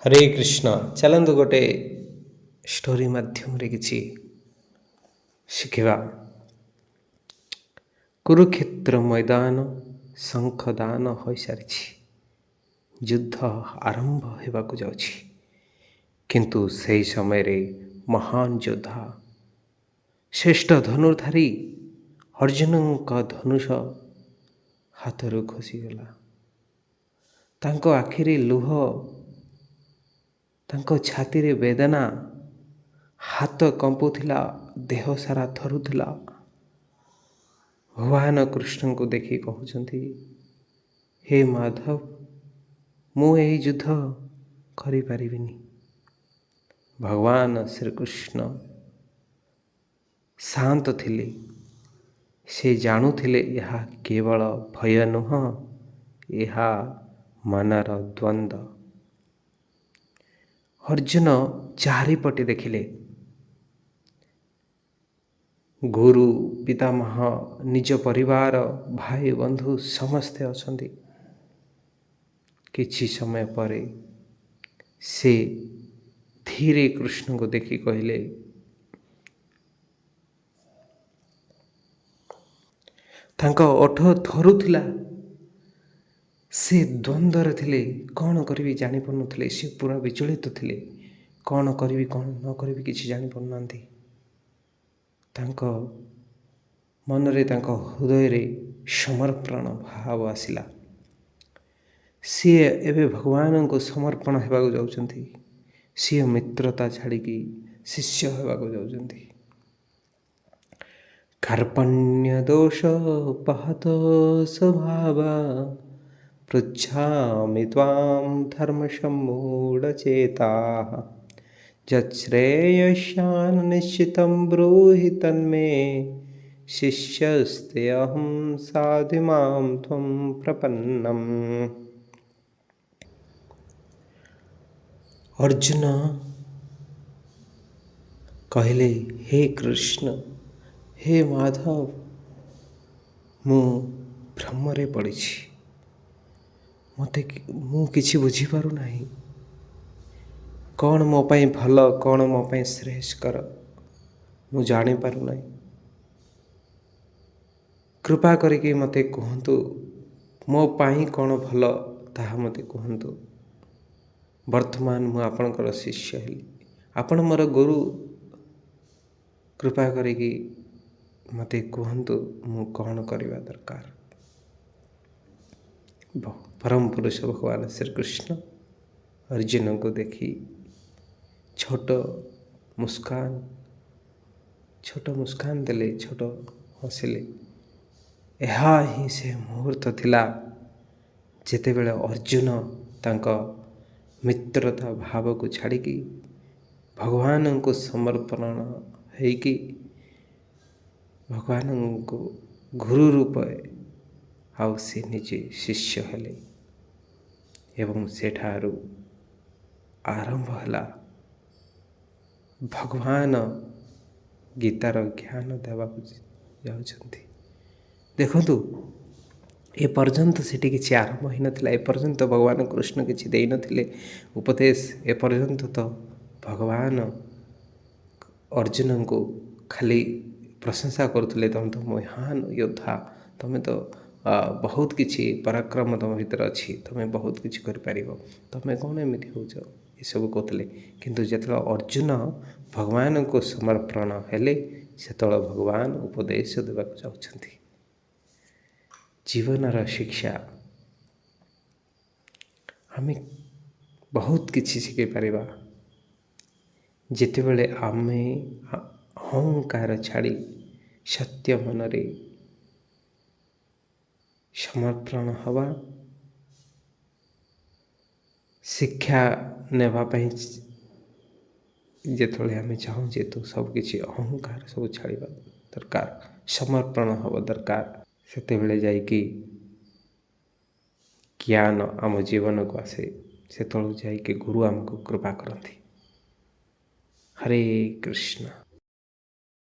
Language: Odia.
ହରେ କୃଷ୍ଣ। ଚାଲନ୍ତୁ ଗୋଟେ ଷ୍ଟୋରି ମାଧ୍ୟମରେ କିଛି ଶିଖିବା। କୁରୁକ୍ଷେତ୍ର ମଇଦାନ, ଶଙ୍ଖଦାନ ହୋଇସାରିଛି, ଯୁଦ୍ଧ ଆରମ୍ଭ ହେବାକୁ ଯାଉଛି। କିନ୍ତୁ ସେହି ସମୟରେ ମହାନ ଯୋଦ୍ଧା, ଶ୍ରେଷ୍ଠ ଧନୁର୍ଧାରୀ ଅର୍ଜୁନଙ୍କ ଧନୁଷ ହାତରୁ ଖସିଗଲା। ତାଙ୍କ ଆଖିରେ ଲୁହ, ତାଙ୍କ ଛାତିରେ ବେଦନା, ହାତ କମ୍ପୁଥିଲା, ଦେହ ସାରା ଥରୁଥିଲା। ଭଗବାନ କୃଷ୍ଣଙ୍କୁ ଦେଖି କହୁଛନ୍ତି, ହେ ମାଧବ, ମୁଁ ଏହି ଯୁଦ୍ଧ କରିପାରିବିନି। ଭଗବାନ ଶ୍ରୀକୃଷ୍ଣ ଶାନ୍ତ ଥିଲେ। ସେ ଜାଣୁଥିଲେ ଏହା କେବଳ ଭୟ ନୁହଁ, ଏହା ମନର ଦ୍ୱନ୍ଦ୍ୱ। ଅର୍ଜୁନ ଚାରିପଟେ ଦେଖିଲେ, ଗୁରୁ, ପିତାମହ, ନିଜ ପରିବାର, ଭାଇ ବନ୍ଧୁ ସମସ୍ତେ ଅଛନ୍ତି। କିଛି ସମୟ ପରେ ସେ ଧୀରେ କୃଷ୍ଣଙ୍କୁ ଦେଖି କହିଲେ, ତାଙ୍କ ଓଠ ଥରୁଥିଲା। ସେ ଦ୍ୱନ୍ଦ୍ୱରେ ଥିଲେ, କ'ଣ କରିବି ଜାଣିପାରୁନଥିଲେ। ସେ ପୁରା ବିଚଳିତ ଥିଲେ, କ'ଣ କରିବି କ'ଣ ନ କରିବି କିଛି ଜାଣିପାରୁନାହାନ୍ତି। ତାଙ୍କ ମନରେ, ତାଙ୍କ ହୃଦୟରେ ସମର୍ପଣ ଭାବ ଆସିଲା। ସିଏ ଏବେ ଭଗବାନଙ୍କୁ ସମର୍ପଣ ହେବାକୁ ଯାଉଛନ୍ତି। ସିଏ ମିତ୍ରତା ଛାଡ଼ିକି ଶିଷ୍ୟ ହେବାକୁ ଯାଉଛନ୍ତି। କାର୍ପଣ୍ୟ ଦୋଷ ପହତ ସ୍ୱଭାବ ପୃଚ୍ଛାମି ତ୍ୱାಂ ଧର୍ମ ସମ୍ମୂଢ଼ଚେତାଃ ଯଚ୍ଛ୍ରେୟସ୍ୟାନ୍ ନିଶ୍ଚିतं ବ୍ରୂହି ତନ୍ମେ ଶିଷ୍ୟସ୍ତେ ଅହଂ ସାଧି ମାಂ ତ୍ୱं ପ୍ରପନ୍ନମ୍। ଅର୍ଜୁନ କହିଲେ, ହେ କୃଷ୍ଣ, ହେ ମାଧବ, ମୁଁ ଭ୍ରମରେ ପଡ଼ିଛି, ମୋତେ ମୁଁ କିଛି ବୁଝିପାରୁନାହିଁ। କ'ଣ ମୋ ପାଇଁ ଭଲ, କ'ଣ ମୋ ପାଇଁ ଶ୍ରେୟସ୍କର ମୁଁ ଜାଣିପାରୁନାହିଁ। କୃପା କରିକି ମୋତେ କୁହନ୍ତୁ, ମୋ ପାଇଁ କ'ଣ ଭଲ ତାହା ମୋତେ କୁହନ୍ତୁ। ବର୍ତ୍ତମାନ ମୁଁ ଆପଣଙ୍କର ଶିଷ୍ୟ ହେଲି, ଆପଣ ମୋର ଗୁରୁ। କୃପା କରିକି ମୋତେ କୁହନ୍ତୁ ମୁଁ କ'ଣ କରିବା ଦରକାର। ପରମ ପୁରୁଷ ଭଗବାନ ଶ୍ରୀକୃଷ୍ଣ ଅର୍ଜୁନଙ୍କୁ ଦେଖି ଛୋଟ ମୁସ୍କାନ, ଛୋଟ ମୁସ୍କାନ ଦେଲେ, ଛୋଟ ହସିଲେ। ଏହା ହିଁ ସେ ମୁହୂର୍ତ୍ତ ଥିଲା ଯେତେବେଳେ ଅର୍ଜୁନ ତାଙ୍କ ମିତ୍ରତା ଭାବକୁ ଛାଡ଼ିକି ଭଗବାନଙ୍କୁ ସମର୍ପଣ ହେଇକି ଭଗବାନଙ୍କୁ ଗୁରୁ ରୂପେ ଆଉ ସେ ନିଜେ ଶିଷ୍ୟ ହେଲେ। ଏବଂ ସେଠାରୁ ଆରମ୍ଭ ହେଲା ଭଗବାନ ଗୀତାର ଜ୍ଞାନ ଦେବାକୁ ଯାଉଛନ୍ତି। ଦେଖନ୍ତୁ, ଏପର୍ଯ୍ୟନ୍ତ ସେଠି କିଛି ଆରମ୍ଭ ହୋଇନଥିଲା, ଏପର୍ଯ୍ୟନ୍ତ ଭଗବାନ କୃଷ୍ଣ କିଛି ଦେଇନଥିଲେ ଉପଦେଶ। ଏପର୍ଯ୍ୟନ୍ତ ତ ଭଗବାନ ଅର୍ଜୁନଙ୍କୁ ଖାଲି ପ୍ରଶଂସା କରୁଥିଲେ, ତୁମେ ତ ମହାନ ଯୋଦ୍ଧା, ତୁମେ ତ ବହୁତ କିଛି ପରାକ୍ରମ ତୁମ ଭିତରେ ଅଛି, ତୁମେ ବହୁତ କିଛି କରିପାରିବ, ତୁମେ କ'ଣ ଏମିତି ହେଉଛ, ଏସବୁ କହୁଥିଲେ। କିନ୍ତୁ ଯେତେବେଳେ ଅର୍ଜୁନ ଭଗବାନଙ୍କୁ ସମର୍ପଣ ହେଲେ, ସେତେବେଳେ ଭଗବାନ ଉପଦେଶ ଦେବାକୁ ଯାଉଛନ୍ତି। ଜୀବନର ଶିକ୍ଷା, ଆମେ ବହୁତ କିଛି ଶିଖିପାରିବା ଯେତେବେଳେ ଆମେ ଅହଙ୍କାର ଛାଡ଼ି ସତ୍ୟ ମନରେ ସମର୍ପଣ ହେବା। ଶିକ୍ଷା ନେବା ପାଇଁ ଯେତେବେଳେ ଆମେ ଚାହୁଁଛେ, ତ ସବୁକିଛି ଅହଙ୍କାର ସବୁ ଛାଡ଼ିବା ଦରକାର, ସମର୍ପଣ ହେବା ଦରକାର। ସେତେବେଳେ ଯାଇକି ଜ୍ଞାନ ଆମ ଜୀବନକୁ ଆସେ, ସେତେବେଳକୁ ଯାଇକି ଗୁରୁ ଆମକୁ କୃପା କରନ୍ତି। ହରେ କୃଷ୍ଣ।